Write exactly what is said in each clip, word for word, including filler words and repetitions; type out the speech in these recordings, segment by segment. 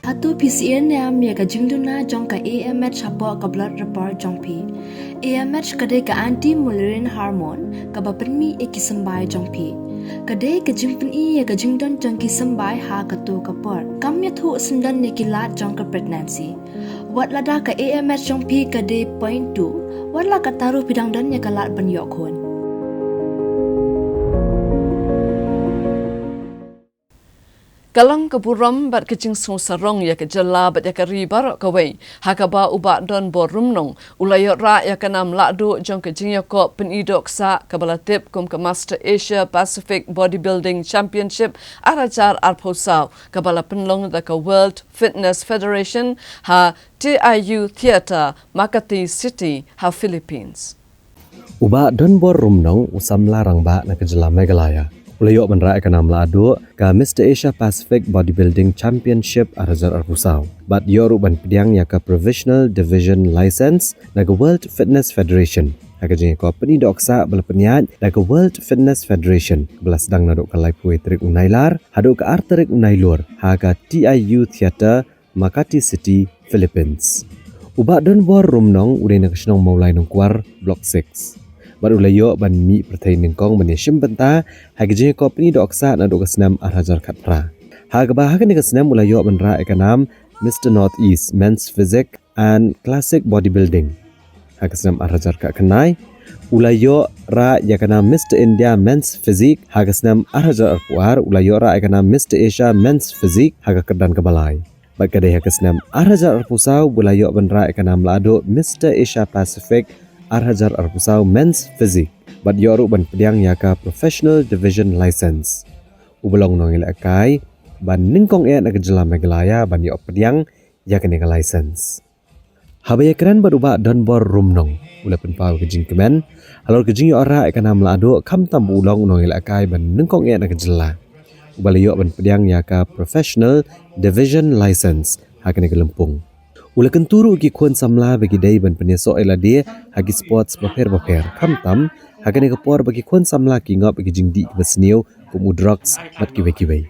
Hato phi sngewthuh ne em ïa ka jingduna jong ka A M H hapoh ka blood report jong phi? A M H ka dei ka anti-malarian hormone kaba pynmih ïa ki symbai jong phi. Ka dei ka jingpyni ïa ka jingdon jong ki symbai ha kato ka por. Kam ïathuh syndon ïa ki lad jong ka pregnancy. Wat lada ka A M H jong phi ka dei point two, wat la katta ruh phi dang don ïa ka lad ban ïoh khun. Ka long ka burom bad ka jingsngewsarong ïa ka jylla bad ïa ka ri baroh kawei, ha kaba u Bah Donbor Rumnong u la ïoh rah ïa ka nam lahduh jong ka jingïakop pyni dohksah kaba la tip kum ka Master Asia Pacific Bodybuilding Championship ar hajar arphew saw, kaba la pynlong da ka World Fitness Federation ha T I U Theatre, Makati City, ha Philippines. U Bah Donbor Rumnong, u samla rangbah na ka jylla Meghalaya, u la ïoh ban rah ïa ka nam lahduh ka Mister Asia Pacific Bodybuilding Championship ar hajar arphew saw bad ïoh ruh ban pdiang ïa ka Professional Division License na ka World Fitness Federation ha ka jingïakop pyni dohksah ba la pynïaid da ka World Fitness Federation, kaba la sdang naduh ka laiphew tarik u Nailar haduh ka ar tarik u Nailur ha ka T I U Theatre, Makati City, Philippines. U Bah Donbor Rumnong u dei na ka shnong Mawlai Nongkwar, Block six. Bad u la ïoh ban mih pyrthei nyngkong ban ïashim bynta ha ka jingïakop pyni dohksah naduh ka snem ar hajar khatphra, ha kaba ha kane ka snem u la ïoh ban rah ïa ka nam Mister Northeast Men's Physique and Classic Bodybuilding. Ha ka snem ar hajar khatkhyndai u la ïoh rah ïa ka nam Mister India Men's Physique. Ha ka snem ar hajar arphew ar u la ïoh rah ïa ka nam Mister Asia Men's Physique ha ka kyrdan kaba lai. Bad ka dei ha ka snem ar hajar arphew saw ba u la ïoh ban rah ïa ka nam lahduh Mister Asia Pacific ar hajar arphew saw Men's Physique bad ïoh ruh ban pdiang ïa ka Professional Division License. U ba long u nongïalehkai ba nyngkong eh na ka jylla Meghalaya ban ïoh pdiang ïa kane ka license. Haba ïakren bad u Bah Donbor Rumnong, u la pynpaw ka jingkmen halor ka jingïoh rah ïa ka nam lahduh, khamtam ba u long u nongïalehkai ba nyngkong eh na ka jylla uba la ïoh ban pdiang ïa ka Professional Division License ha kane ka lympung. U la kyntu ruh ïa ki khun samla ba ki dei ban pynïasoh ïa lade ha ki sports bapher bapher, khamtam ha kane ka por ba ki khun samla ki ngop ïa ki jingdih kiba sniew kum u drugs bad kiwei kiwei.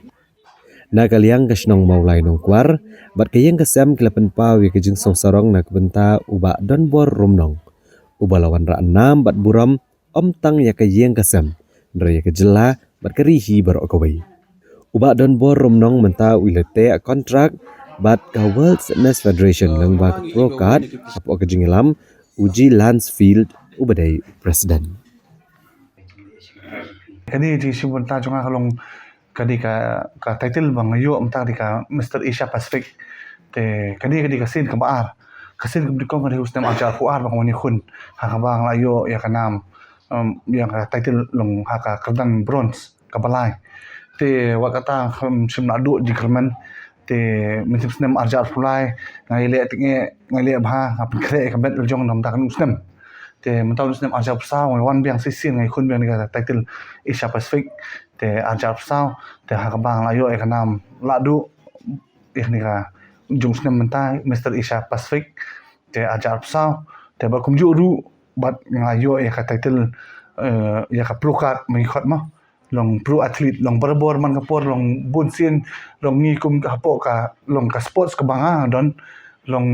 Na ka liang ka shnong Mawlai Nongkwar bad ka ïing ka sem ki la pynpaw ïa ka jingsngewsarong na ka bynta u Bah Donbor Rumnong, uba la wanrah nam bad burom ym tang ïa ka ïing ka sem, hynrei ïa ka jylla bad ka ri hi baroh kawei. U Bah Donbor Rumnong mynta u la teh kontrak bad ka World Fitness Federation lyngba ka Pro Card hapoh ka jingïalam u G Lansfield uba dei u president. Kane ka jingïashim bynta jong nga ka long ka dei ka, ka title ba nga ïoh mynta ka dei ka Mister Asia Pacific. Te kane ka dei ka sien kaba ar. Ka sien kaba nyngkong ka dei ha u snem ar hajar arphew ar ba nga wan ïakhun, ha kaba nga la ïoh ïa ka nam, um, ïa ka title long ha ka kyrdan bronze kaba lai. Te wat kata, um, shim naduh jingkyrmen. Te mynshem snem ar hajar arphew lai nga ïaleh teng eh, nga ïaleh bha, nga pynkhreh ïa ka met la jong na mynta kane u snem. Te mynta u snem ar hajar arphew saw nga wan biang shisien, nga ïakhun biang ïa ka title Asia Pacific. Te ar hajar arphew saw, te ha kaba nga la ïoh ïa ka nam lahduh ïa kane ka jong u snem mynta, Mister Asia Pacific. Te ar hajar arphew saw, te bad kumjuh ruh bad nga ïoh ïa ka title, eh, ïa ka Pro Card, mynta khot ma long pro athlete, long barabor man ka por, long bun sien, long ngi kum hapoh ka, long ka sports kaba nga don, long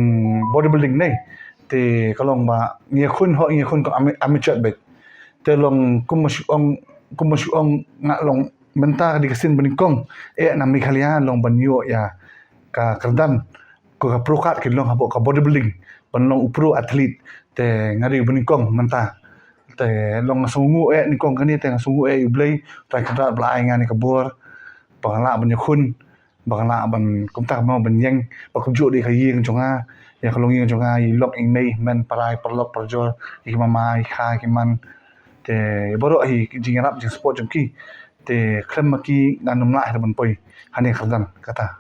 bodybuilding ne. Te ka long ba ngi ïakhun, ho ngi ïakhun ka ama-, amateur beit. Te long kum ma shu ong, kum ma shu ong nga long mynta ka dei ka sien ba nyngkong eh na Meghalaya long ban ïoh ïa ka kyrdan ko ka Pro Card ki long hapoh ka bodybuilding ban long u pro athlete. Te nga dei ba nyngkong mynta. Te long nga sngewnguh eh nyngkong kane, te nga sngewnguh eh ïa U Blei, Trai Kynrad ba la ai nga ïa ka bor ba nga lah ban ïakhun, ba nga lah ban kumta mo ban ïeng, ba kumjuh dei ka ïing jong nga, ïa ka longïing jong nga, i lok i mei, hynmen para, i paralok parajor, i ki mama, i kha, i ki man. Te baroh hi ki jingïarap jingsupport jong ki. Te khlem ma ki ngan ym lah hi ban poi ha kane ka kyrdan kata.